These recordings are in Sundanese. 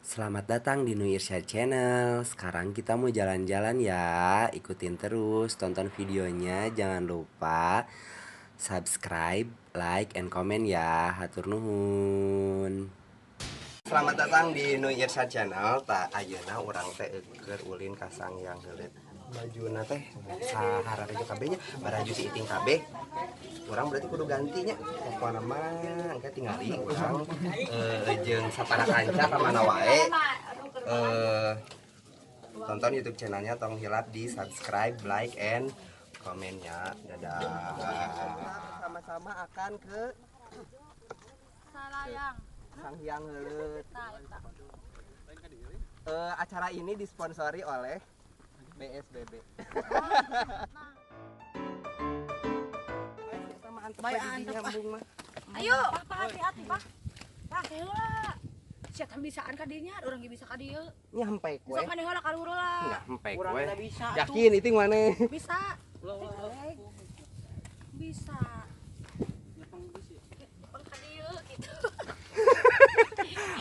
Selamat datang di Nuy Irsyad Channel. Sekarang kita mau jalan-jalan ya. Ikutin terus, tonton videonya. Jangan lupa subscribe, like, and comment ya. Hatur nuhun. Selamat datang di Nuy Irsyad Channel. Tak ayeuna urang teh keur ulin ka Sanghyang Heuleut. Bajuna teh sahararejo kabeh nya, baraju si iting kabeh. Urang berarti kudu gantinya. Pokona mah engke tingali urang jeung sapara kanca ka mana wae. Tonton YouTube channelnya, tong hilap di subscribe, like, and komennya. Dadah. Sama-sama akan ke Salayang. Sanghyang Heuleut. Acara ini disponsori oleh BSBB. Baik, antep. Ayo, Pak, hati-hati, Pak. Pak, heula. Sia bisaan ka dinya, urang ge bisa ka dieu. Nyampe kue. Sok maneh heula ka luhur lah. Nyampe Urang kue. teh bisa atuh. Yakin itu maneh? Bisa. Bisa. Peng ka dieu gitu.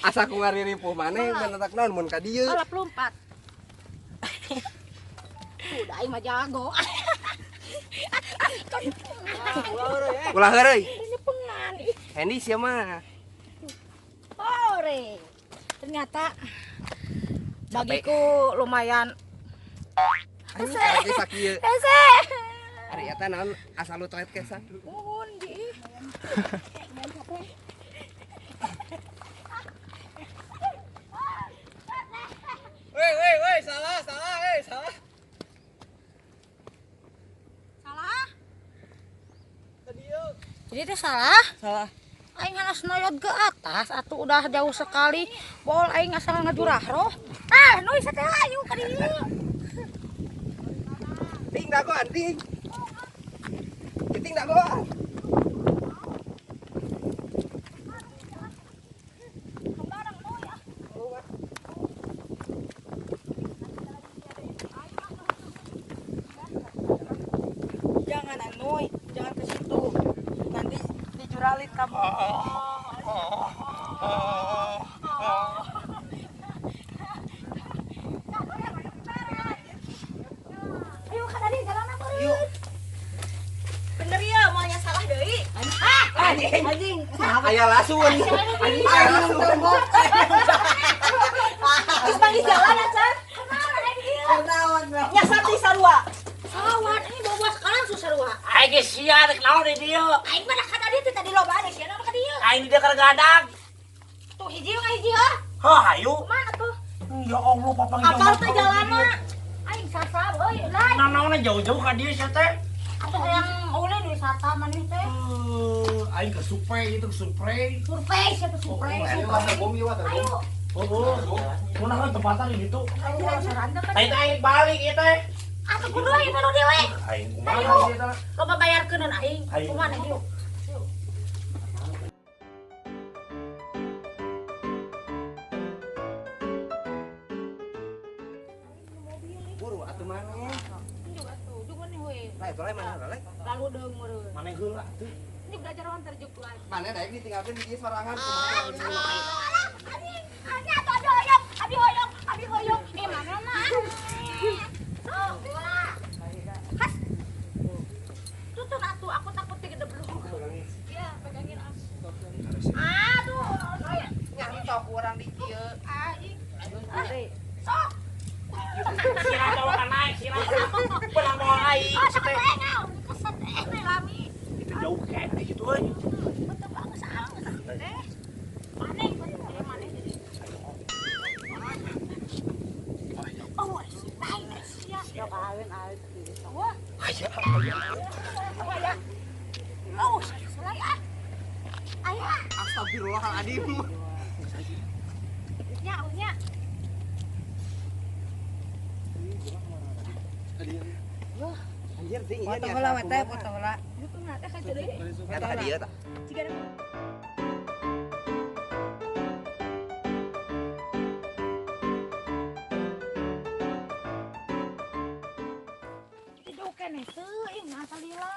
Asa ku ngariripuh maneh benetak naon mun ka dieu. Kalap lompat. Udah aing mah jago. Ulah heureuy. Ini pengan. Ih, Hendy sia mah. Ore. Ternyata bagiku lumayan. Anjing karek sakieu. Hese. Ari eta naon asal lu toet kesan. Nuhun di. Woi woi woi, salah salah salah. Salah. Jadi itu salah? Salah. Aing hanas noyot ke atas atuh udah jauh sekali. Bol aing asal ngajurah roh. Ah, nuy sateh ayu ka dieu. Ting dagoan ting. Ting dagoan. Kembarang nuy ah. Jangan Anuy, jangan ke situ. Nanti dicuralit kamu. Ayo ka tadi jalan apa? Yuk. Bener ya, maunya salah deui. Ah, Anjing, anjing. Aya lasun. Anjing aya lasun. Terus panggil jalan aja. Kenaon, bro. Nyasar di sarua. Sawan ini bawa sekarang susah sarua. Aing geus sia rek naon di dieu. Aing mah ka tadi teh tadi loba ada sia ka dieu. Aing di dieu keur gadag. Tuh hiji mah hiji hah. Hah, hayu. Mana tuh? Ya Allah, papang Apal teh jalanna. Aing sasab euy, lain. Nanaonna jauh-jauh ka dieu sia teh. Atuh hayang ulin wisata maneh teh. Aing ke survei itu ke survei. Survei sia teh survei. Ayo. Oh, kunaon tempatan di ditu? Ayo sarana kan. Aing teh aing balik ieu teh. Atuh kudu aing melu dewe. Aing kumaha ieu teh? Loba bayarkeun aing. Ayo. Kumaha ayo. Buru atuh maneh. Tunjuk atuh, jeung maneh we. Lah itu lain mana lain? Lalu deung meureun. Maneh heula atuh. Ini belajar wantar juk lagi. Maneh daek ditinggalkeun di dieu sorangan. Anjing, anjing atuh abi hoyong, abi hoyong, abi hoyong. Eh mana mah? Sok, bola. Has. Tutun atuh, aku takut digedebluk. Iya, pegangin aku. Aduh, saya. Nyantok urang di kieu. Aing. Sok. Sirah bawa ka naik, sirah. Beunang moal aing Ah, sia sok teh. teh keset eh lami. Itu jauh keneh gitu euy. Betul banget salah. Eh. Maneh, maneh jadi. Oh, lain sia. Ya kawin aing. Wah, Aya. ayah. Oh, salah ah. Ayah. Astagfirullahaladzim. Nya, nya. Anjir ting ieu Foto heula we teh, foto heula. Itu mah teh kaca deui. Eta ka dieu tah. Jiga Tidak keneh teuing mah salila.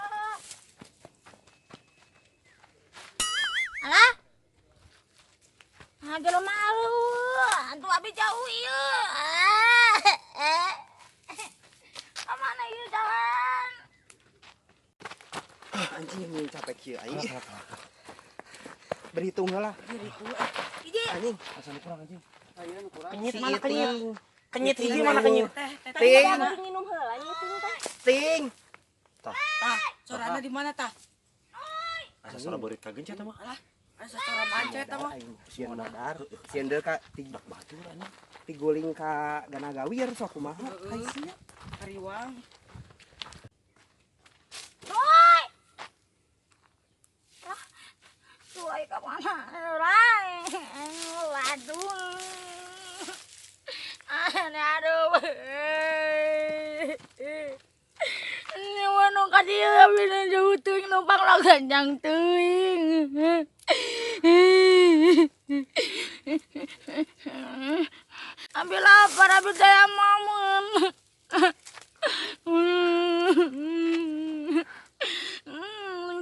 Alah. Ah, jelo malu. Antu Abi jauh ieu. Kemana ieu jalan? Anjing ini capek kieu aing. Berhitung heula. Hiji. Anjing, Asa nu kurang anjing. kenyit mana kenyit? Kenyit hiji mana kenyit? Ting, Minum heula nyiting teh. ting. Tah, sorana di mana tah? Asa sora beurit kagencet mah. Asa sora mancet tah mah. Sieun modar, sieun deui ka Dak batur anjing. tiguling ka Ganagawir sok kumaha? Hai sia. Hariwang. Woi. Lah, tuai ka mana? Rai. Waduh. Aduh. Ini wano ka dieu abi nu jauh teuing numpang lah ganjang teuing. Abi lapar, abi teh mamun.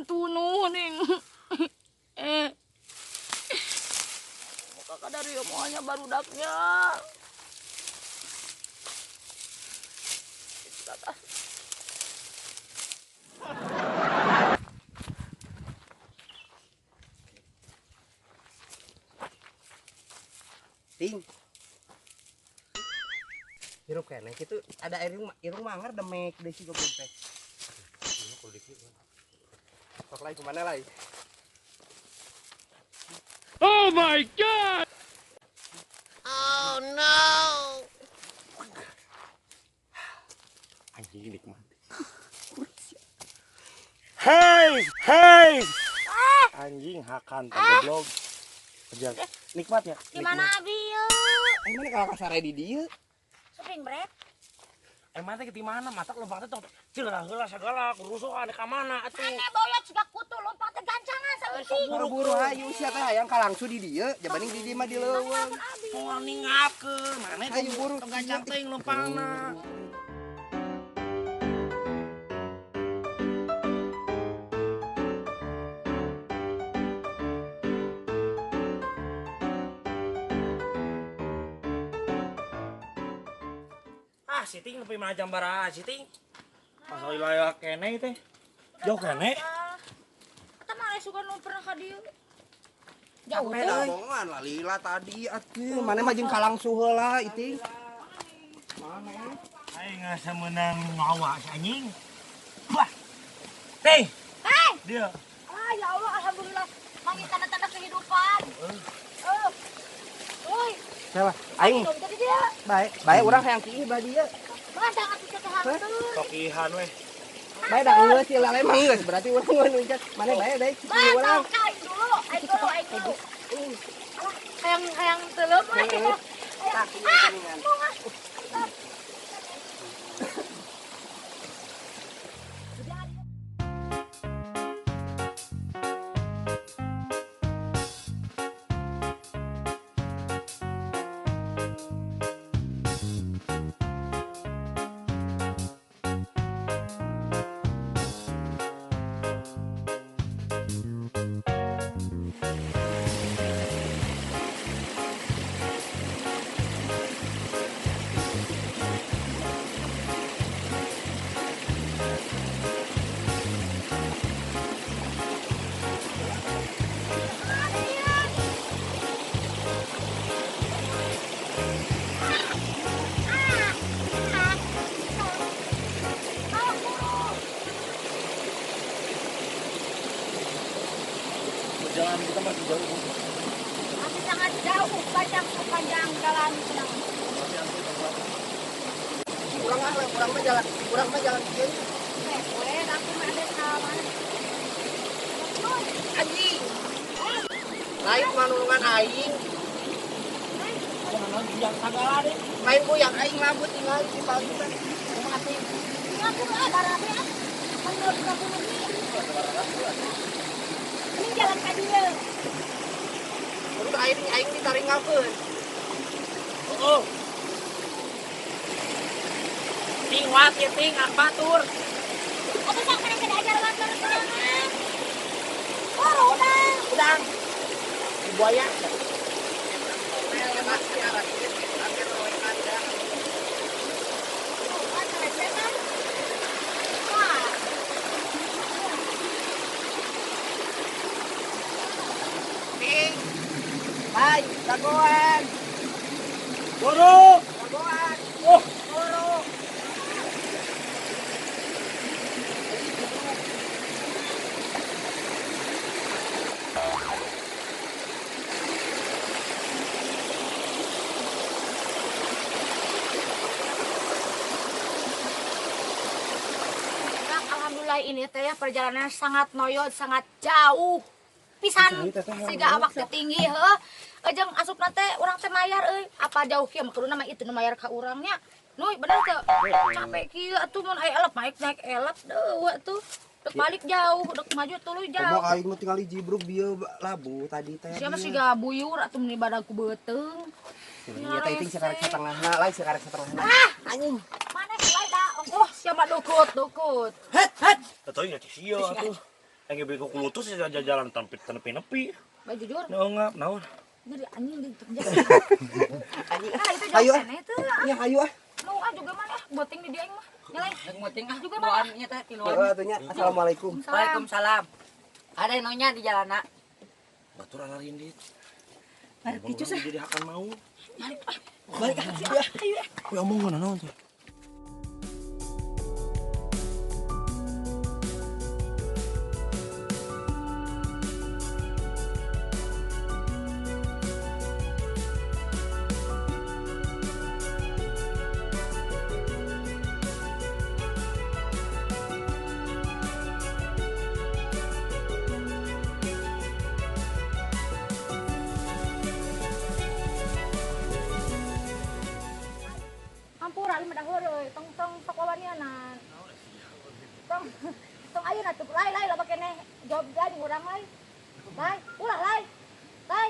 Tunu ning. Kakak dari omongannya barudaknya. Kakak. Ting. Hirup keneh kitu ada air irung mangar demek deui si goblok teh. Sok lain kumaha lain? Oh my God! Anjing nikmat. Hey, hey. Anjing hakan teh goblok. Kejar. Nikmat ya? Di mana abi ieu? Eh mana kalau kasare di dieu? Spring break. Emang teh di mana? Matak lompat teh celah heula sagala rusuhan ka mana atuh. Ane boyot siga kutu lompat teh gancangan saeutik. Buru-buru hayu sia teh hayang kalangsu di dieu, jabaning di dieu mah di leuweung. Moal ningapkeun, mana Hayu buru. tong gancang teuing lompangna. Ah, si Ting nepi mana jam baraha si Ting? Pas wilayah kene teh. Jauh kene. Eta mah aya suka nu pernah ka dieu. Jauh Capek teh. bohongan lah lila tadi atuh. Mana mah jeung kalangsu heula iting. Aing asa meunang ngawa si anjing. Wah. Ting, Hei. dia. Ah, ya Allah, alhamdulillah. Manggil tanda-tanda kehidupan. Eh. Woi, Siapa? Aing. dong jadi dia. Bae, bae urang hayang kieu belah dieu. Masa atuh teh hantur. Tokihan weh. Bae da geus si lale mah geus berarti urang mah nuncak. Mana bae bae Bah, kieu urang. tong ka aing dulu, aing dulu, aing dulu. Alah, hayang hayang teuleum mah. Heeh. Ah, Tah, kieu kuningan. mau ah. Perjalanan kita masih jauh. Bu. Masih sangat jauh, panjang sepanjang jalan sedang. Urang ah, urang mah jalan kieu. Weh, aku mah ada sama. Anjing. Lain mah nulungan aing. Jangan yang sagala deh. Lain goyang aing mabut tinggal di paling teh. Kumaha teh? Aku ah barangnya ah. Menurut kamu ini. Ini jalan ka dieu. Terus aing aing ditaringakeun. Oh. Ting wat ya ting batur. Aku sok kana diajar watur sorangan. Oh, udah. Udang. Buaya. Enak si arah. Dagoan. Boro. Dagoan. Oh, Boro. Alhamdulillah ini teh ya perjalanannya sangat noyod, sangat jauh pisan siga awak teh tinggi heuh. Jeung asupna teh urang teh mayar euy. Apa jauh kieu mah kuduna mah itu nu mayar ka urangnya. Nuy bener teu? Capek kieu atuh mun aya elep naik naik elep deuh atuh. Dek balik jauh, dek maju tuluy jauh. Kumaha aing mah tinggal jibruk bieu labu tadi teh. Sia mah siga buyur atuh meni badag ku beuteung. Iya teh ting sakarek satengahna, lain sakarek satengahna. Ah, anjing. Mana lain da? Oh, sia mah dukut, dukut. Het, het. Atuh nya sia atuh. Aing beli ku kulutus jalan tepi nepi. Bae jujur. Naon ngap naon. Jadi anjing di Anjing. Nah, itu Ayo jauh ah. keneh teu. Ya ayo ah. Nu ah juga mana ah boting di dia aing mah. Nyalain. Rek muting ah Juga mana? Doan nya teh tiluan. Heeh atuh nya. Assalamualaikum. Waalaikumsalam. Ada yang nonya di jalana. Batur ararindit. Balik kicu sah. Jadi hakan mau. Balik ah. Balik ah. Ayo ah. Kuy omong naon tuh. Hampura lima dah heureuy, tong tong sok wawanianan. Tong tong ayeuna tuh lai lai loba keneh jawab lain urang lai. Lai, ulah lai. Lai.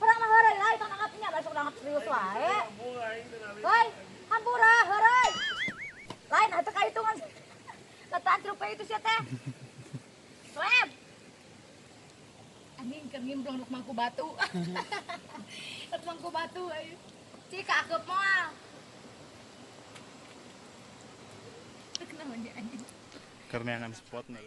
Urang mah heureuy lai tong nanggap nya besok nanggap serius wae. Lai, hampura heureuy. Lain atuh kahitungan. Letaan rupa itu sia teh. Slep. Anjing keur ngimplong rek mangku batu. Rek mangku batu ayo. Cik kaakeup moal. Karena spot nih.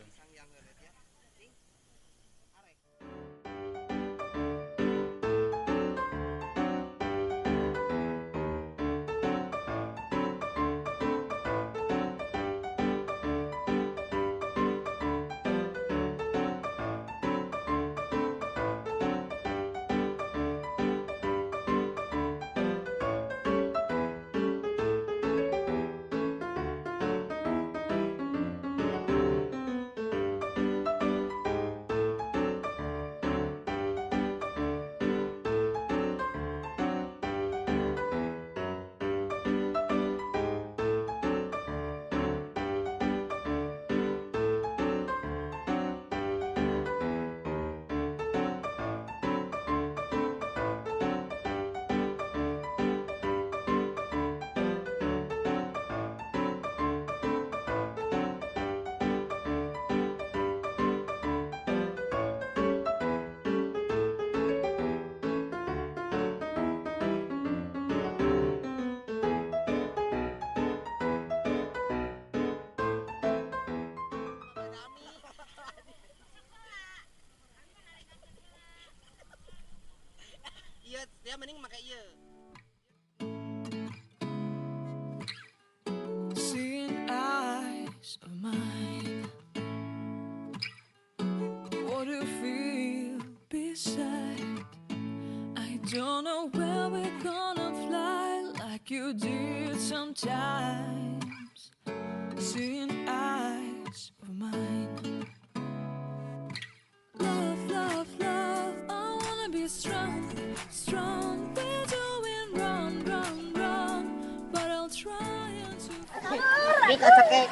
Iya, dia mending make ieu. Seeing eyes of mine, what do you feel beside? I don't know where we're gonna fly like you did sometimes. Seeing eyes of mine. Love, love, love, I wanna be strong, strong. We're doing wrong, wrong, wrong, but I'll try to. Ini kacakek.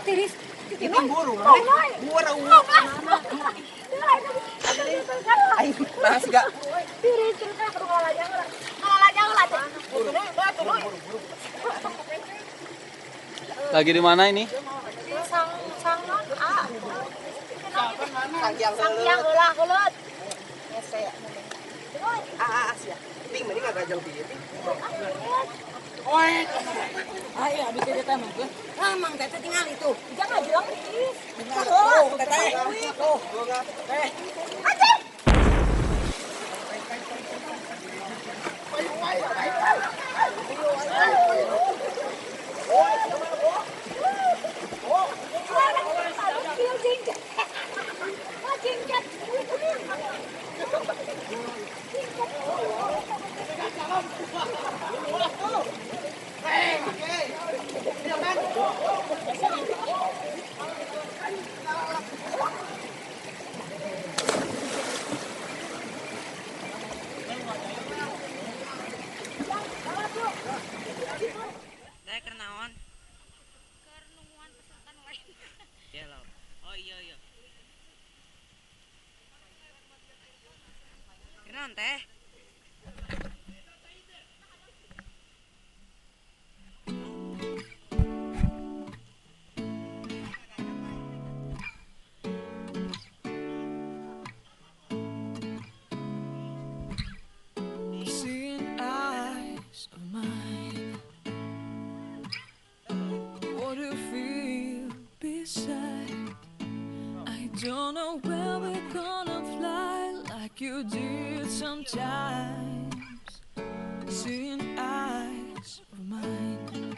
Tiris. Ini buru mana? Buru. Aing bahas gak? Tiris terus kudu ngalalajang lah. Ngalalajang lah teh. Lagi di mana ini? Di sang sang non ah. Sanghyang Sanghyang heula heuleut. Hese. Ah, ah, sia. Ting mending ngagajang pieu ting. Oe. Ayo abi teh teh mah. Mang teh tinggal itu. Jangan jelang tiris. Tuh, teteh. Tuh, teh. Anjing. Naon teh? Seeing eyes of mine, what do you feel beside? I don't know where we're gonna fly like you did sometimes. Seeing eyes of mine.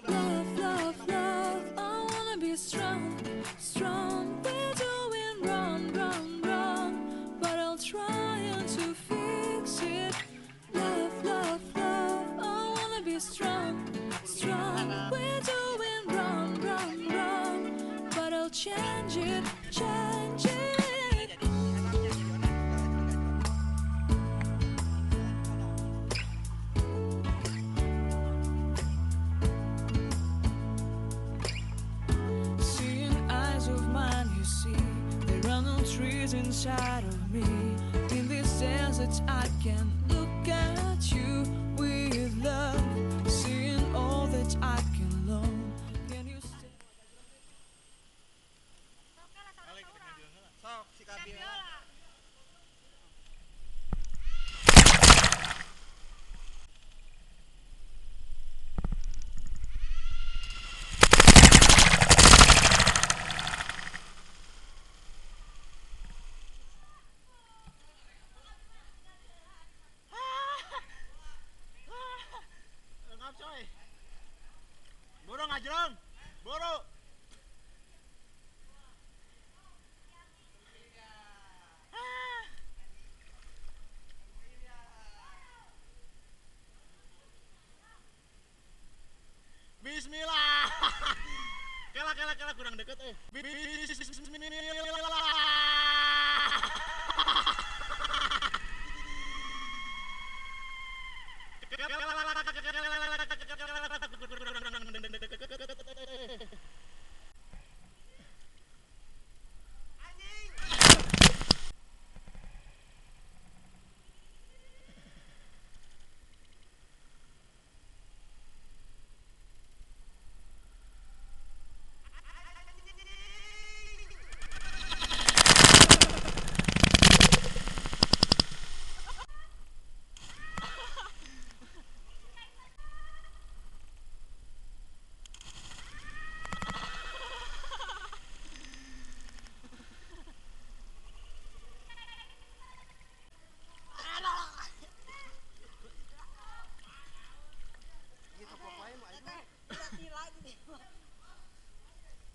Love, love, love, I wanna be strong, strong. We're doing wrong, wrong, wrong, but I'll try to fix it. Love, love, love, I wanna be strong, strong. We're doing wrong, wrong, wrong, but I'll change it, change it. Seeing eyes of mine, you see, there are no trees inside of me. In this desert, I can look at you with love, seeing all that I can learn. Can you stay? Sok si Kabiola. Lengkap coy. Boro ngajreng. Boro. Bismillah. Kela kela kela kurang deket eh. Bismillah.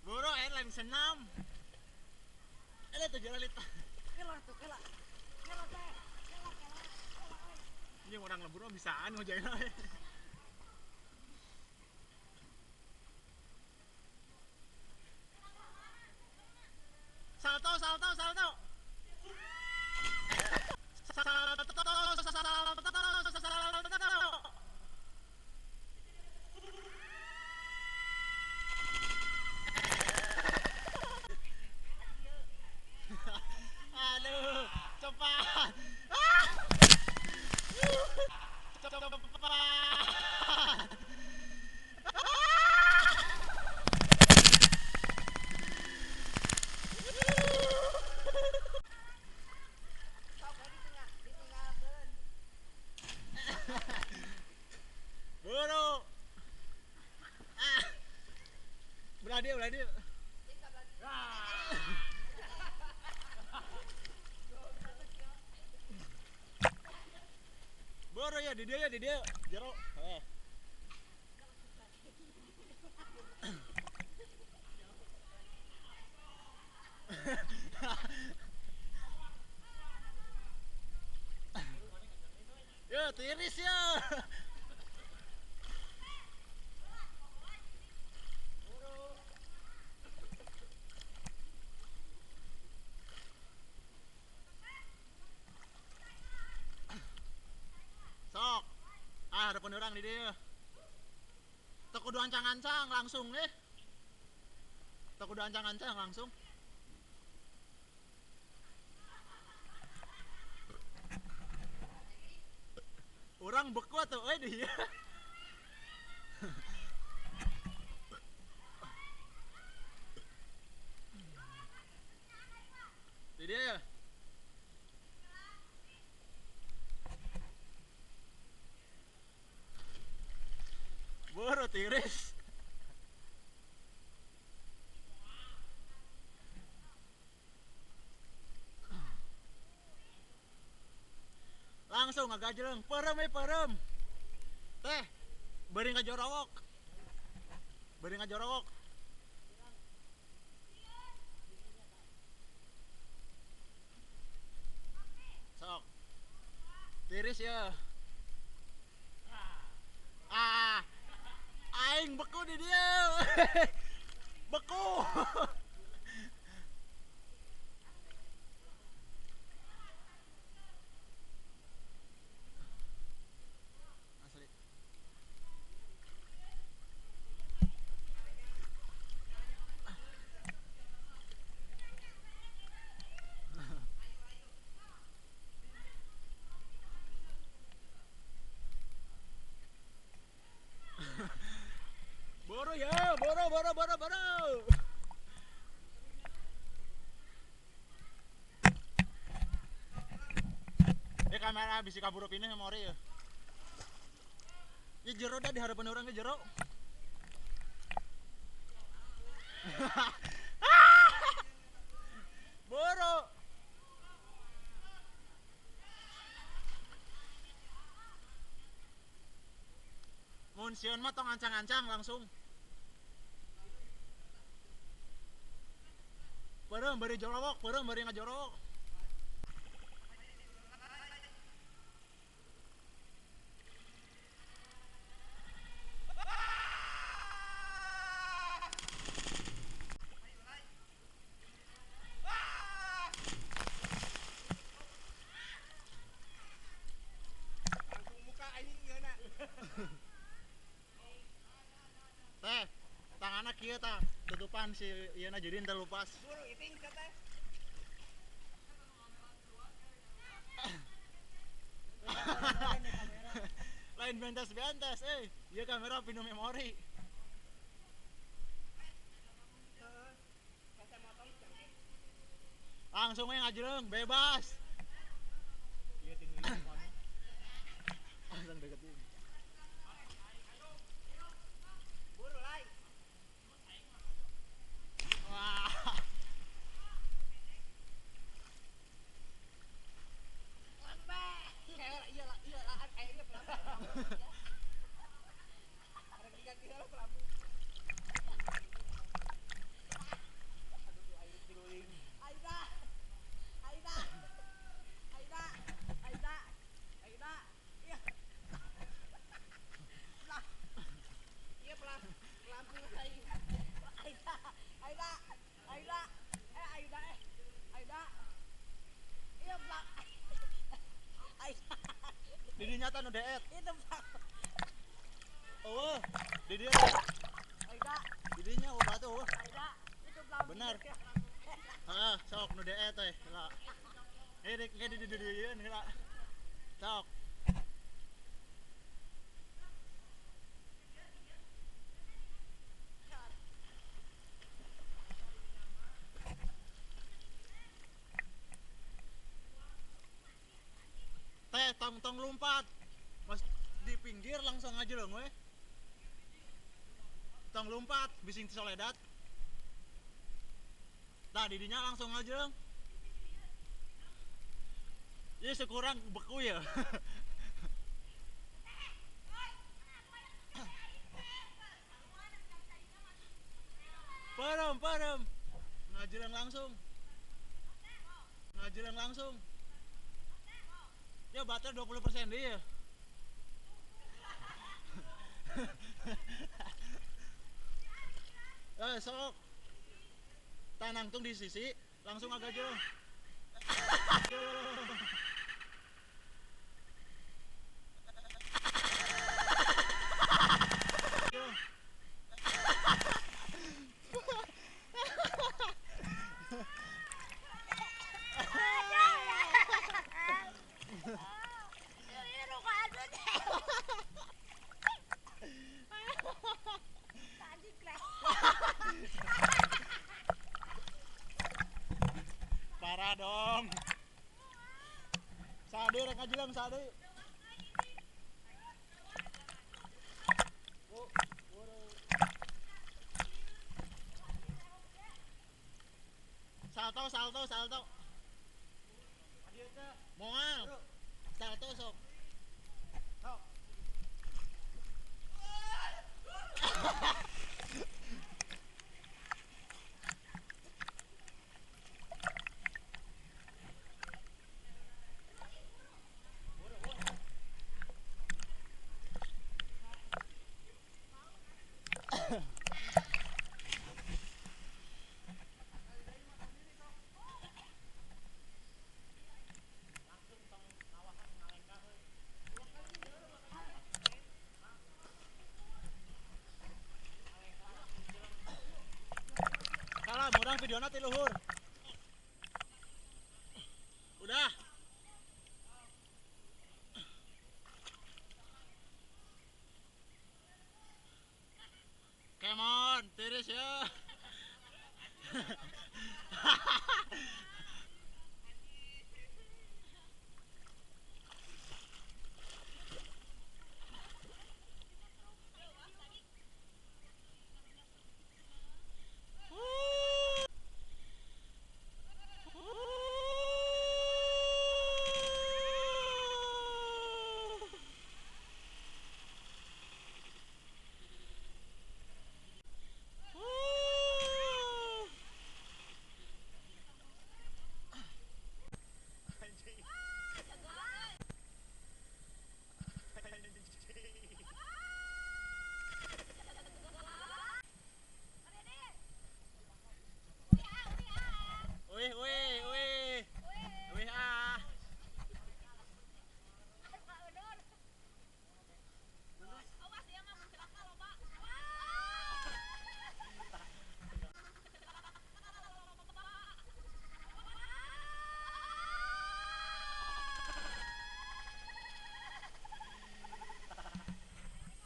Boro lain senam. Ada tuh jalan lita. Kela tuh, kela. Kela teh. Kela kela. Ini orang lembur bisaan ngojain we. Salto, salto, salto. Salto, salto, salto. Aduh, cepat. Ah! Cepat. Buru. Ah. Belah dia, belah dia. Boro ya, di dia ya, di dia. Jero. Eh. Ya, tiris ya. Sok. Ah, ada orang di dia. Teu kudu ancang-ancang langsung eh. Teu kudu ancang-ancang langsung. Orang beku atuh euy di ieu. Di dieu ya. Boro tiris. Langsung ngagajleng, perem eh perem. Teh, bari ngajorowok. Bari ngajorowok. Sok. Tiris ya. Ah. Aing beku di dia. Beku. Asli. Boro ya, boro boro boro boro. Ya kamera bisa kabur pindah memori ya. Ya jero dah di hadapan orang ya jero. Boro. Mun sieun mah tong ancang-ancang langsung. Perem bari jorowok, perem bari ngajorowok. Langsung muka aing ngeuna. Teh, tanganna kieu tah, tutupan si ieu na jadi henteu lupas. Buru iting teh. Lain bentes-bentes eh, ieu kamera penuh memori. Langsung we ngajreng, bebas. Langsung deketin. Buru lai. Wah. Aida. Aida. Aida. Aida. Aida. Iya. Lah. Iya pelampung aing. Aida. Aida. Aida. Eh Aida eh. Aida. Iya pelang. Aida. Di dinya tah nu deet. Itu pelang. Eueuh, di dieu. Aida. Di dinya eueuh batu eueuh. Aida. Itu pelampung. Benar. Heeh, sok nu deet teh heula. Eh dek di di di heula. Sok. Teh tong tong lompat. Mas di pinggir langsung aja dong we. Tong lompat bising soledat. Nah, didinya langsung aja dong. Ini sekurang beku ya. Perem, perem. Ngajarang langsung. Ngajarang langsung. Ya baterai 20% dia. Eh, sok. Tanangtung di sisi, langsung agak jauh. Sade rek ngajilang sade. Salto salto salto. Moal. Salto sok. Salah, murang videona ti luhur. Udah. Come on, tiris ya. Wih, wih, wih. Wih, ah.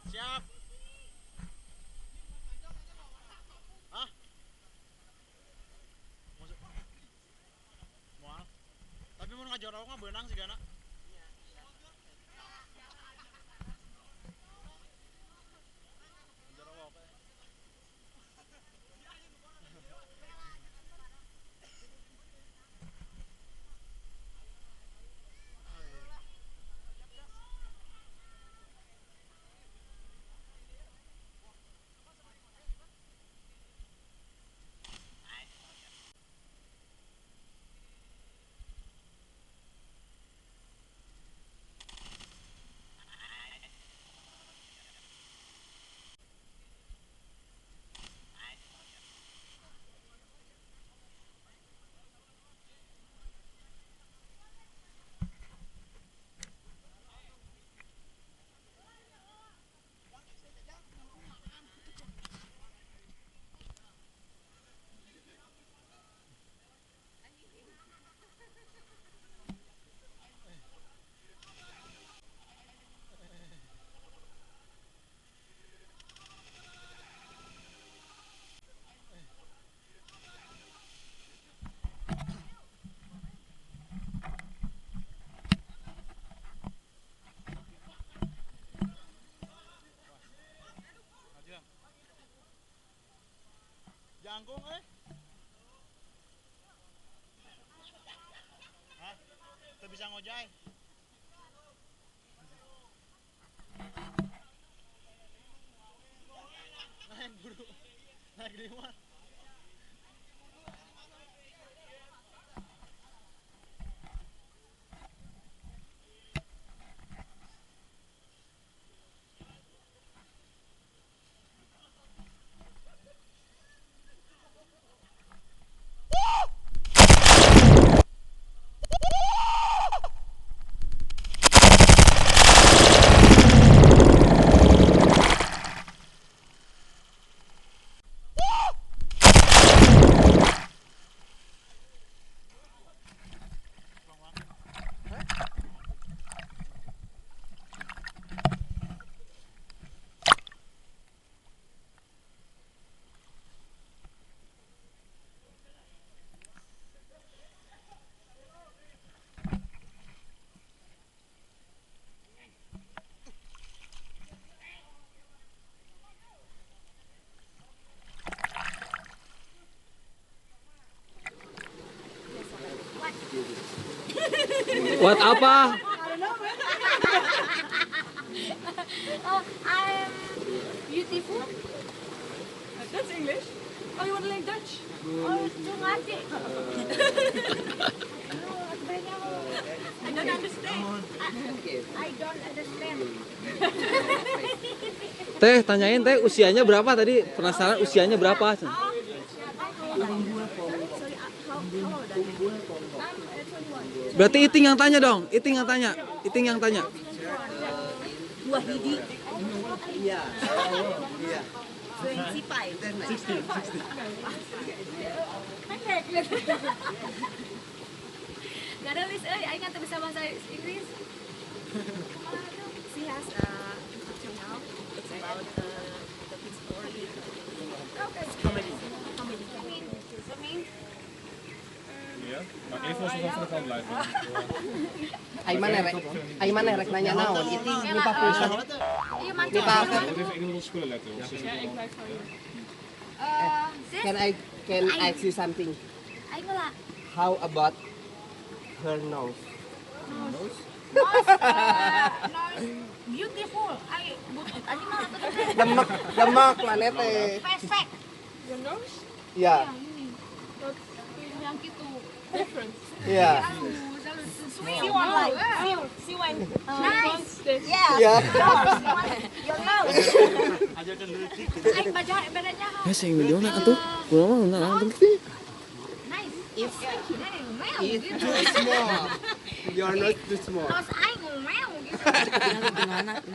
Siap. Hah? Moal. Tapi mun ngajorok mah beunang sigana. Ngajorok we. Jangkung eh. Hah? Teu bisa ngojay. Naik buru. Naik di mana? What apa? I don't know. Oh, I'm beautiful. That's English. Oh, you want to learn Dutch? Oh, ngerti. I don't understand. I don't understand. Teh, tanyain teh usianya berapa tadi? Penasaran usianya berapa? Berarti Iting yang tanya dong. Iting yang tanya. Iting yang tanya. Dua hiji. Iya. Iya. 25. 60. Pendek. Gak ada list, aing nggak bisa bahasa Inggris. She has a YouTube channel. It's about the story. Okay. Comedy. Comedy. Ja, maar even was het van de kant blijven. Ai mana rek nanya naon? Iting lupa pulsa. Iya mantul. Even ik moet op spullen letten. Ja, ik blijf gewoon hier. Can I ask you something? Aing lah. How about her nose? Nose. Nose beautiful. Ai butut anjing mah Lemak, lemak mana teh? Pesek. Your nose? Iya. Yang gitu. Different. Iya. Sweet. She want like, she want nice. Yeah. Yeah. Your nose. Aing baca bedanya. Ya sing videona atuh. Kumaha mah ngerti. Nice. It's too small. Your nose too small. Nose aing ngomel gitu. Gimana?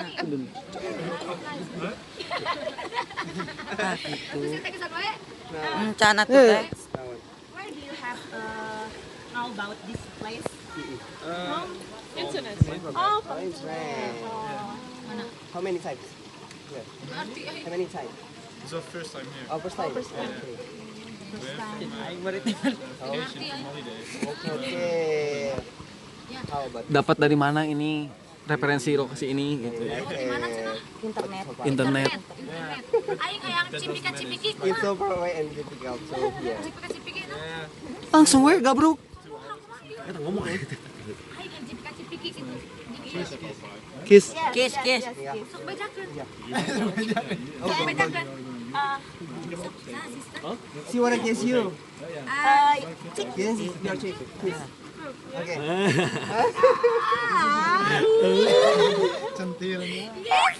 Rencana tuh teh. Where do you have know about this place? From internet. Oh, from internet. How many times? Yeah. How many times? It's our first time here. Oh, first time. First time. Yeah. We're from vacation, from holiday. Okay. How about Dapat dari mana ini referensi lokasi ini gitu? Internet. Internet. Aing hayang cipika-cipiki. It's so far away and difficult, so yeah. Cipika-cipiki itu. Langsung we gabruk. Kita ngomong ya. Aing cipika-cipiki gitu. Kiss. Kiss, kiss. Sok bejakeun. Sok bejakeun. She wanna kiss you. Kiss your cheek. Kiss. Oke. Centilnya. Yes.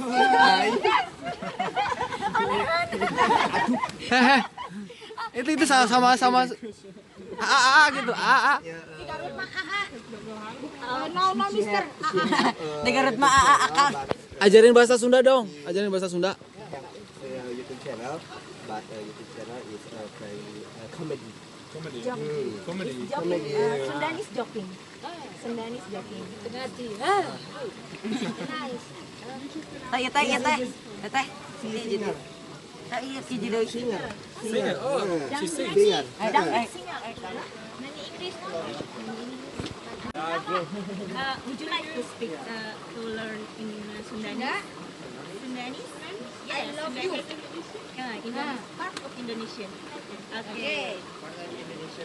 Hehe. Itu sama sama a a a gitu. A a. Di Garut mah a a. No no mister. A a. Di Garut mah a a akal. Ajarin bahasa Sunda dong. Ajarin bahasa Sunda. YouTube channel, but YouTube channel is very comedy. Comedy. Joking. Comedy. Joking. Sundanese joking. Sundanese joking. Ngerti. Nice. Teh, teh, teh. Teh. Teh, iya si deui. Singer. Singer. Oh, she sings. Singer. Singer. Nyanyi Inggris no? Would you like to speak to learn in Sundanese? Sundanese? I love you. Indonesia, part of Indonesian. Okay.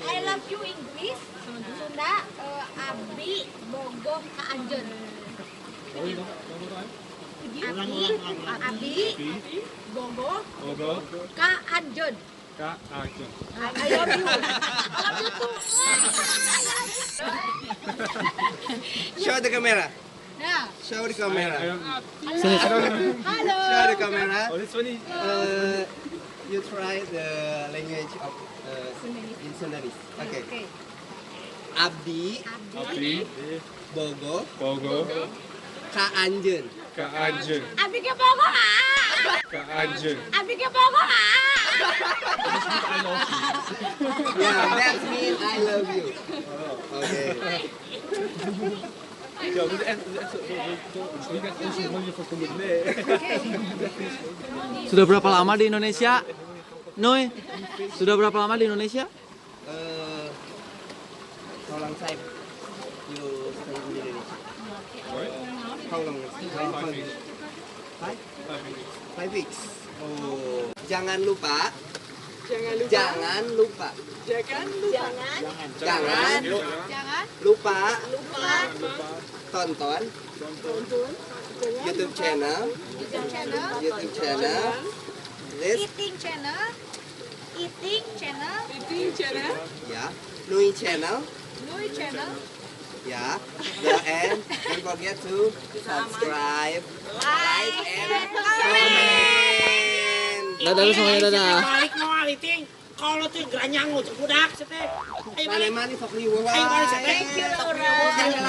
I love you Inggris. Sunda, Abi, Bogoh, ka Anjeun. Abi, Bogoh, ka Anjeun. Ka Anjeun. I love you. I love you too. Show the camera. Nah. Show the camera. Halo. Show the camera. Oh, that's funny. You try the language of in Sundanese. Okay. Okay. Abdi, Abdi, Bogo, Bogo, ka Anjeun. Ka Anjeun. Abi ke Bogo. Ka Anjeun. Abi ke Bogo. Yeah, that means I love you. Okay. Ja, dat is echt zo. Sudah berapa lama di Indonesia? Noy, sudah berapa lama di Indonesia? How long time you stay in Indonesia? How long? 5 weeks. 5? 5 weeks. 5 weeks. Oh, jangan lupa. Jangan lupa. Jangan lupa. Jangan lupa. Jangan. Jangan. Lupa. Lupa. Tonton YouTube channel. YouTube channel. This Eating channel. Eating channel. Eating channel. ya. Nui channel. Nui channel. Ya. The end. Don't forget to subscribe, like, and comment. Dadah lu semuanya dadah. Balik moal iting. Kalau tuh geranyang lu budak sih teh. Ayo Mane balik. mane sok liweuh Ayo balik sih teh. Thank you Laura.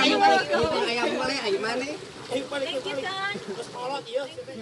Ayo balik. Ayo balik. Ayo balik. Ayo balik. Thank you Ton. Terus kolot ieu sih teh.